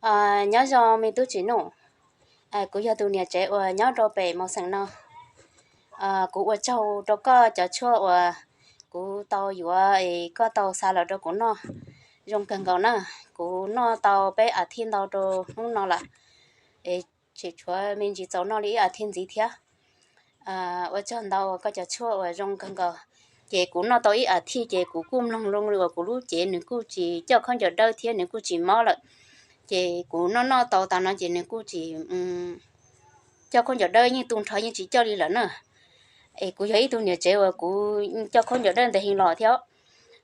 Nyob zoo me tub Tsim Nuj, kuv yog tus niam tsev uas nyob rau pem Mos Xeem no. Kuv ua tsaug rau koj cov tshuaj uas kuv tau yuav es koj tau xa los rau kuv noj, zoo kawg nkaus na. Kuv noj tau peb a thiv ntau rau hnub no lawm, es tseem tshuav me ntsis txaus noj li ib a thiv ntxiv thiab. Ua tsaug ntau uas koj cov tshuaj uas zoo kawg nkaus. Ces kuv noj tau ib a thiv ces kuv kuj mloog zoo li uas kuv lub cev nws kuj tsis coj khaub ncaws dawb thiab nws kuj tsis mob lawm. Ces kuv noj noj tau tas no ces nws kuj tsis coj khaub ncaws dawb, yeej tu nrho yeej tsis coj li lawm na. Es kuv yog ib tug niam tsev uas kuv coj khaub ncaws dawb ntev heev los thiab.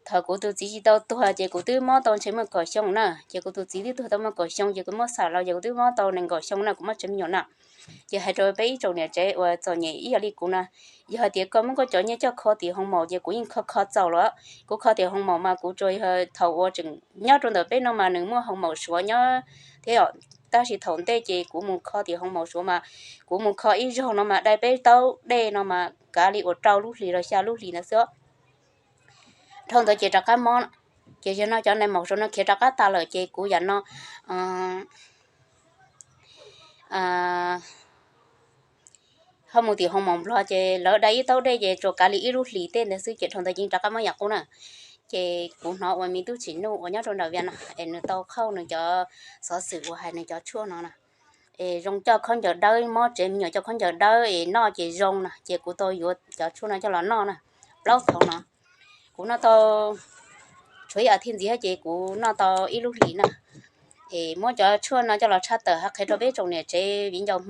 Thaum kuv tus txiv tsis tau tuag ces kuv twb mob tau ntshe muaj kaum xyoo na, ces kuv tus txiv twb tuag tau muaj kaum xyoo ces kuv muab xam los ces kuv twb mob tau nees nkaum xyoo na, kuv mob tsev me nyuam na. Ces hais rau peb ib tsoom niam tsev uas txom nyem ib yam li kuv na, yog hais tias koj muab koj cov nyiaj coj kho tim hoo maum ces kuv yeej kho kho txaus lawm. Kuv kho tim hoo maum mas kuv tsuas yog thaum uas tseem nyob rau ntawm peb no mas nws muaj hoo maum suav nyob thiab os. Tab sis thaum ntej ces kuv mus kho tim hoo maum suav mas kuv mus kho ib zaug no mas dai peb taub dej no mas kav li uas rau lub hlis los xya lub hlis ntawd xwb. Dhau ntawd ces rov qab mob, ces yog no cov nais maum suav no khiav rov qab tas lawm ces kuv yam no ho mus tim hoo maum nplog ces lawv dai ib taub dej ces tsuas kav li ib lub hlis tej ntawd xwb ces dhau ntawd ces rov qab mob yam qub na. Ces kuv hnov uas me tub Tsim Nuj uas nyob rau nram Vias no es nws tau qhauj nws cov xov xwm uas hais nws cov tshuaj no na, es zoo coj khaub ncaws dawb, mob tsev me nyuam coj khaub ncaws dawb es noj ces zoo na, ces kuv tau yuav cov tshuaj no coj los noj na. Plaub thaum no kuv noj tau tshuav ib a thiv ntxiv thiab ces kuv noj tau ib lub hlis na. Es muab cov tshuaj no coj los tshaj tawm hais qhia rau peb tsoom niam tsev viv ncaus Hmoob